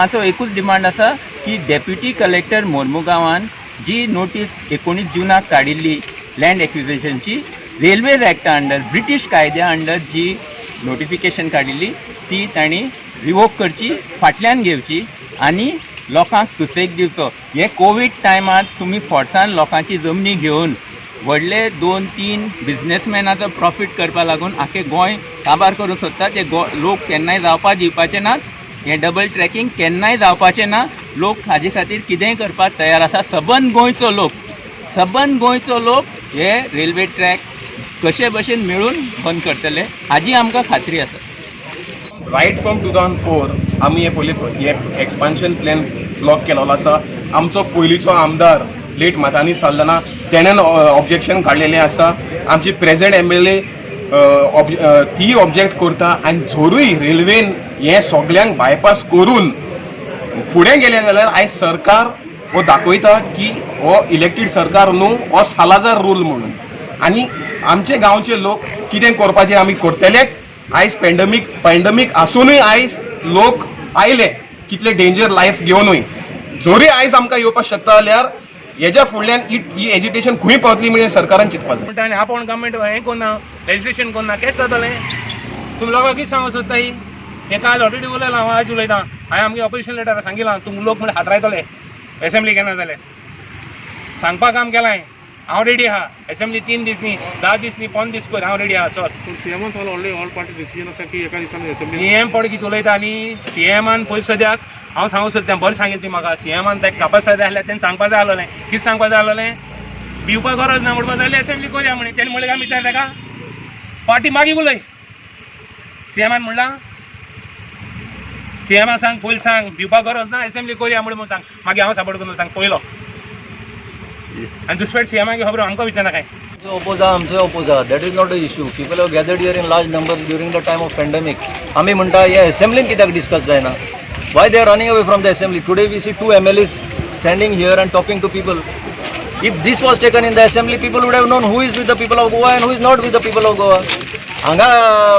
आमचो एकूच डिमांड आसा की डेप्युटी कलेक्टर मोर्मुगांवान जी नोटीस 19 जुनाक काडिल्ली लँड एक्विजिशनची, रेल्वेज एक्टा अंडर, ब्रिटीश कायद्या अंडर जी नोटिफिकेशन काडिल्ली, ती तांणी रिवोक करची, फाटल्यान घेवची आनी लोकांक सुसेग दिवचो. हे कोवीड टायमार तुमी फोर्सान लोकांची जमनी घेवन व्हडले दोन तीन बिजनेसमॅनाचो प्रॉफीट करपा लागून आख्खें गोंय काबार करूंक सोदता. ते गो लोक केन्नाय जावपा दिवपाचे नात. हें डबल ट्रॅकिंग केन्नाय जावपाचें ना. लोक हाजे खातीर कितेंय करपाक तयार आसा. सबंद गोंयचो लोक, सबंद गोंयचो लोक हे रेल्वे ट्रॅक कशे भशेन मेळून बंद करतले हाजी आमकां खात्री आसा. रायट फ्रॉम 2004 आमी हे पयली हे एक्सपान्शन प्लॅन ब्लॉक केलेलो आसा. आमचो पयलींचो आमदार लेट मातानी साल्दाना, तेणेन ऑब्जेक्शन काडलेलें आसा. आमची प्रेझेंट एमएलए ती ऑब्जेक्ट करता. आनी जरूय रेल्वेन हें सगल्यांक बायपास करून फुडें गेलें जाल्यार आयज सरकार हो दाखयता की हो इलेक्टेड सरकार न्हू, हो सालाजार रूल म्हणून. आनी आमचे गांवचे लोक कितें करपाचें आमी करतले. आयज पेंडमीक आसुनूय आयज लोक आयले, कितले डेंजर लायफ घेवनूय. जरी आयज आमकां येवपाक शकता जाल्यार हेज्या फुडल्यान ही ही एजिटेशन खंय पावतली म्हणजे सरकारान चिंतपाक जाय. म्हणटा आनी आपोवन गव्हर्मेंट हें कोन्ना, लेजिस्लेशन कोन्ना, केश जातलें? तुमी लोकांक कितें सांगूंक सोदता ही? हें काल ऑलरेडी उलयलां हांव, आयज उलयतां. हांवें आमगे ऑपोजिशन लिडराक सांगिलां, तुमी लोक म्हणल्यार हातरायतले एसेंब्ली केन्ना जाल्यार. सांगपा काम केलां. हांव रेडी आहा. एसेंब्ली 3 दीस न्ही, 10 दीस न्ही, 15 दीस कर, हांव रेडी आहा. चल. पूण सीएमान सांगलो, ऑलरेडी ऑल पार्टी डिसिजन आसा की एका दिसान असेंब्ली. सीएम पळय कितें उलयता न्ही, सीएमान पयस सद्याक हांव सांगूंक सोदता, बरें सांगिल्लें ती म्हाका. सीएमान ताका कापासाद जाय आसल्यार तेणें सांगपा जाय आसलें. कितें सांगपा जाय आसलें? भिवपा गरज ना म्हणपा जाल्यार एसेंब्ली करया म्हणे. तेणें म्हणलें काय विचार ताका पार्टी मागीर उलय. सीएमान म्हणलां, सीएमा सांग, पयलीं सांग, भिवपा गरज ना, एसेंब्ली करया म्हणून सांग, मागीर हांव सपोर्ट करून सांग पयलो. आनी दुसरे सीएमाक खबर आमकां विचारना काय. ओपोज आहा, आमचोय ओपोज आहा, that is not a issue. People have gathered here in large number during the time of pandemic. आमी म्हणटा, हे असेंब्लीन कित्याक डिस्कस जायना? Why they are running away from the assembly? Today we see two MLAs standing here and talking to people. If this was taken in the assembly, people would have known who is with the people of Goa and who is not with the people of Goa. हांगा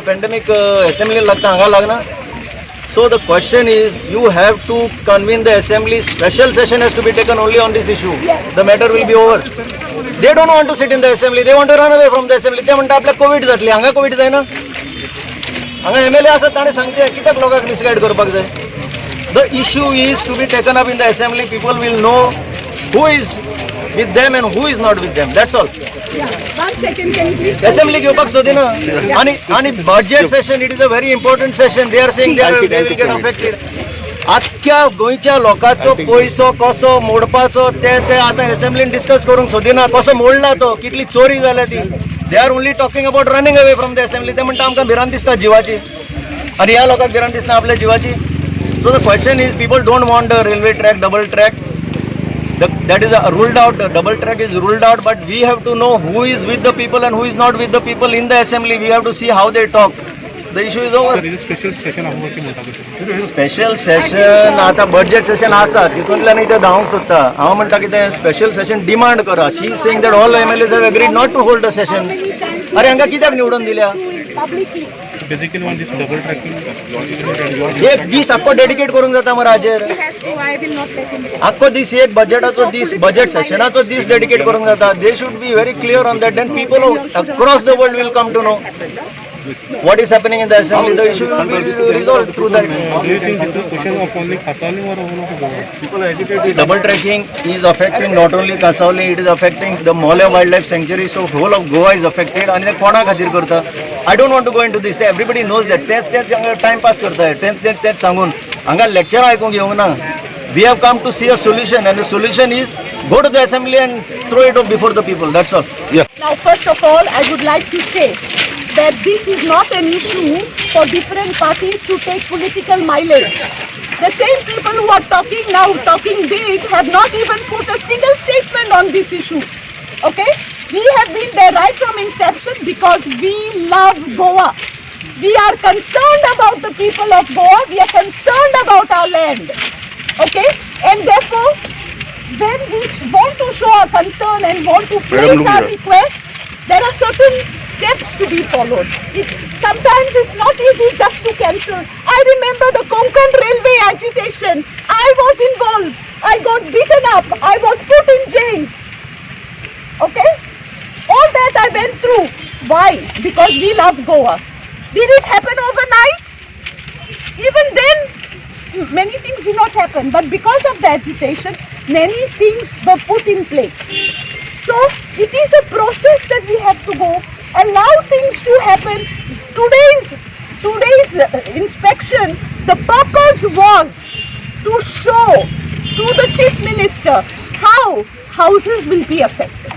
पेंडेमीक assembly लागता, हांगा लागना. So the question is, you have to convene the assembly. Special session has to be taken only on this issue. The matter will be over. They don't want to sit in the assembly. They want to run away from the assembly. ते म्हणटा आपल्याक Covid जातली. हांगा Covid जायना? हांगा MLA आसात, ताणें सांगचें. कित्याक लोकांक मिसगायड करपाक जाय? The issue is to be taken up in the assembly. People will know who is with them and who is not with them. That's all. One second, can you please? Assembly घेवपाक सोदिना. आनी budget session, it is a very important session. They are saying they will get affected. आख्ख्या गोंयच्या लोकांचो पयसो कसो मोडपाचो ते ते आतां असेंब्लीन डिस्कस करूंक सोदिना. कसो मोडला तो, कितली चोरी जाल्या ती. They are only talking about running away from the assembly. ते म्हणटा, आमकां भिरांत दिसता जिवाची. आनी ह्या लोकांक भिरांत दिसना आपल्या जिवाची? So the question is, people don't want the railway track, double track. That is ruled out. The double track is ruled out, but we have to know who is with the people and who is not with the people in the assembly. We have to see how they talk. The issue is over. Special session आपोवपाची म्हणटा कशें? Special Seshan आता budget Seshan आसा, तितूंतल्यान ते धांवंक सोदता. हांव म्हणटा कितें, स्पेशल सेशन डिमांड करा. She is saying that all MLAs have agreed not to hold a session. अरे, हांकां कित्याक निवडून दिल्या? Publicly. Basically on this double tracking. एक दीस आख्खो डेडिकेट करूंक जाता मरे हाजेर. He has to, I will not let him go. आख्खो दीस, एक बजेटाचो दीस, बजेट सेशनाचो दीस डेडिकेट करूंक जाता. They should be very clear on that. Then people across the world will come to know what is happening in the assembly. The issue will be resolved through that. Do you think this is question of only Cansaulim or whole of Goa? People are agitated. Double tracking is affecting not only Cansaulim, it is affecting the Mollem Wildlife Sanctuary, so whole of Goa is affected. आणि ते कोणा खातीर करता? I don't want to go into this. Everybody knows that. तेच तेच हांगा timepass करताय, तेच तेच तेच सांगून. हांगा लेक्चर आयकूंक येवंक ना. We have come to see a solution, and the solution is go to the assembly and throw it up before the people. That's all. Now, first of all, I would like to say that this is not an issue for different parties to take political mileage. The same people who are talking now, talking big, have not even put a single statement on this issue. Okay? We have been there right from inception because we love Goa. We are concerned about the people of Goa. We are concerned about our land. Okay? And therefore, when we want to show our concern and want to place our request, there are certain steps to be followed. Sometimes it's not easy just to cancel. I remember the Konkan railway agitation. I was involved. I got beaten up. I was put in jail. Okay? All that I went through. Why? Because we love Goa. Did it happen overnight? Even then, many things did not happen. But because of the agitation, many things were put in place. So it is a process that we have to go. Allow things to happen. Today's inspection, the purpose was to show to the Chief Minister how houses will be affected.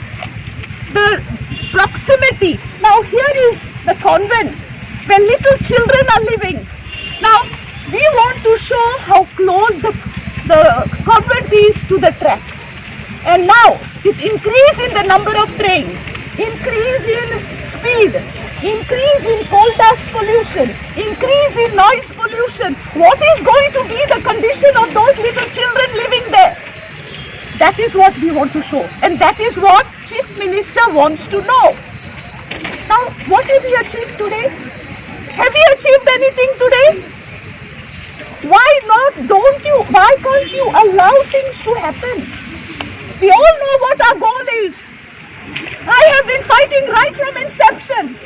The proximity. Now here is the convent where little children are living. Now we want to show how close the convent is to the tracks. And now with increase in the number of trains, increase in speed, increase in coal dust pollution, increase in noise pollution, what is going to be the condition of those little children living there? That is what we want to show, and that is what Chief Minister wants to know. Now, what have we achieved today? Have we achieved anything today? Why not? Don't you? Why can't you allow things to happen? We all know what our goal is. I have been fighting right from inception.